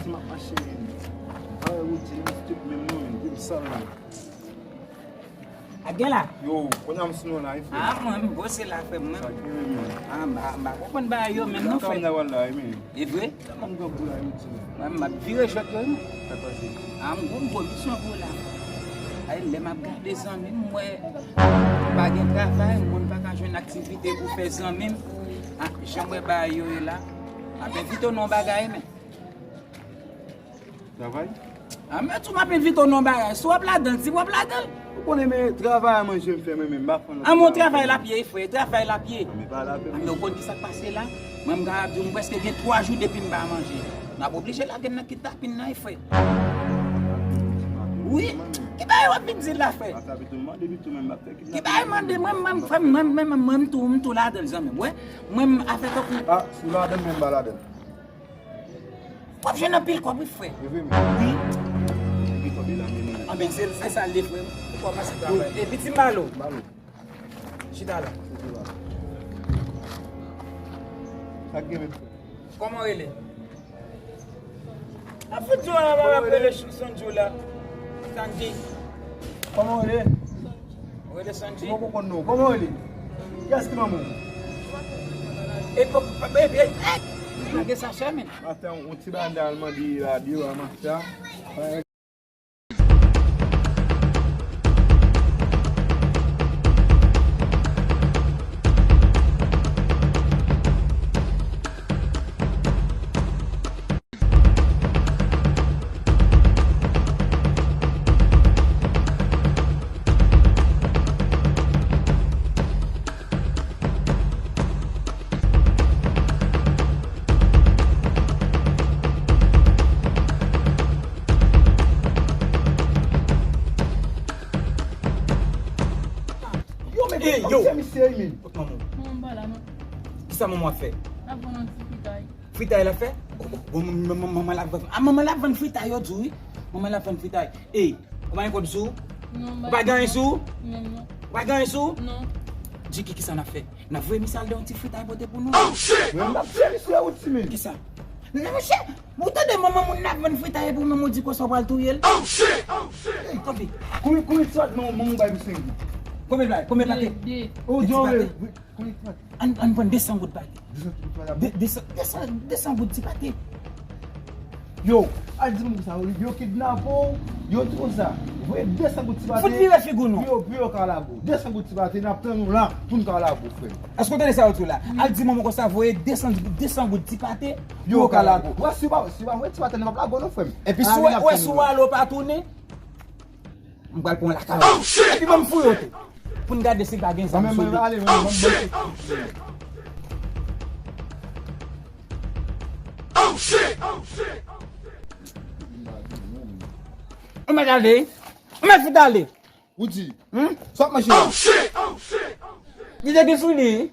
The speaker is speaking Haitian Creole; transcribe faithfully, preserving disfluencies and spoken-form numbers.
M ap mache, men. Travay wout, se menm tout menm non, men. Di m sa, men. A gen la? Yo, kounye a m sou nou la, wi, frè. A, mwen, m bwose la, frè, mwen. Sa k gen, men? A, m pa, m pa konprann bagay yo menm non, frè. Sa m nan wè la, wi, men. E vre? Sa m nan gwo la, wi, ti. Mwen, m ap vire jwèt yo, wi. Sa k pase? A, m gwo, m gwo misyon pou la. Ay, lè m ap gade zanmi m, m wè m pa gen travay, moun pa ka jwenn aktivite pou fè zanmi m. A, jan m wè bagay yo ye la, m ap envite w nan yon bagay, men. Travay? A, men tou m ap envite w nan bagay. Si w ap ladan l, di w ap ladan l. Ou konnen, men travay a manje m fè, men, men m pa fè l. A, men travay l ap ye, frè, travay l ap ye. Men pa l ap ye. A, men ou konn ki sa k pase la? Mwen, m kapab di w, m prèske gen twa jou depi m pa manje. N ap oblije lage n nan kidnapin nan, frè. Wi. Ki bagay w ap vin di la, frè? Ki bagay mande, mwen, mwen, frè m, mwen, mwen, mwen, mwen, m tou, m tou ladan l, zanmi m, wè. Mwen, m afè tankou. A, si w ladan l, men m pa ladan l. W ap jwenn anpil kòb, wi, frè. Wi. Anben, se, se sa l ye, frè m. Ou kòmanse travay. Epi ti m ba l ou. Chita la. Sa k gen, men, frè? Kòman w rele? A fout di w la, m ap rele Sondjou la. Sandy. Kòman w rele? Ou rele Sanji? Mwen poko konn non. Kòman w rele? Kiyès ki manman w? E, e, e, e, lage sachè, men. Maten, yon ti bagay m t al mande la deyò a, maten. Yo, men, ey, yo, misye, men. Kot manman w? Manman m pa la, non. Kisa manman w ap fè? L ap vann yon ti fritay. Fritay l ap fè? Oh, oh, bon, manman, manman l ap vann. A, manman l ap vann fritay, yo di w, wi. Manman l ap vann fritay. Ey, ou pa gen kòb sou ou? Non, ou pa gen anyen sou ou? Non, non. Ou pa gen anyen sou ou? Non. Jiki, kisa n ap fè? N ap voye misye al nan yon ti fritay pote pou nou. Oh, shit! Men m ap fè misye ou ti men. Kisa? Non, monchè, ou tande manman moun nan ap vann fritay epi ou menm ou di konsa w pral touye l? Oh, shit! Oh, shit! Ey, tanpri. Konbyen, konbyen ti pate manman, manman w bay pou senk goud? Konbyen l bay? Konbyen pate? De, de. Ou di yon pate. Konbyen ti pate? Ann, ann pran de san goud pate. De san goud pate? De, de san, de san, de san goud ti pate. Yo, al di moun konsa, yo kidnape w, yo di konsa, voye de san goud ti pate. Fout vire figi w non. Pou yo, pou yo ka lage w. De san goud ti pate, n ap tann ou la pou n ka lage w, frè m. Èske w tande sa yo di w la? Al di manman konsa, voye de san, de san goud ti pate pou yo ka lage w. Wè, si w pa, si w pa voye ti pate, n ap lage w non, frè m. Epi si w wè, si w ale w pa tounen, m pral pran w lakay ou. Oh, shit! Epi ban m fouye w tou. Pou n gade si pa gen zam sou li. Ale, ale, ale. Oh, shit! Oh, shit! Ou mèt ale. Ou mèt fout ale. Ou di, hmm? Sa w ap manje la? Oh, shit! Oh, shit! Li te gen sou li.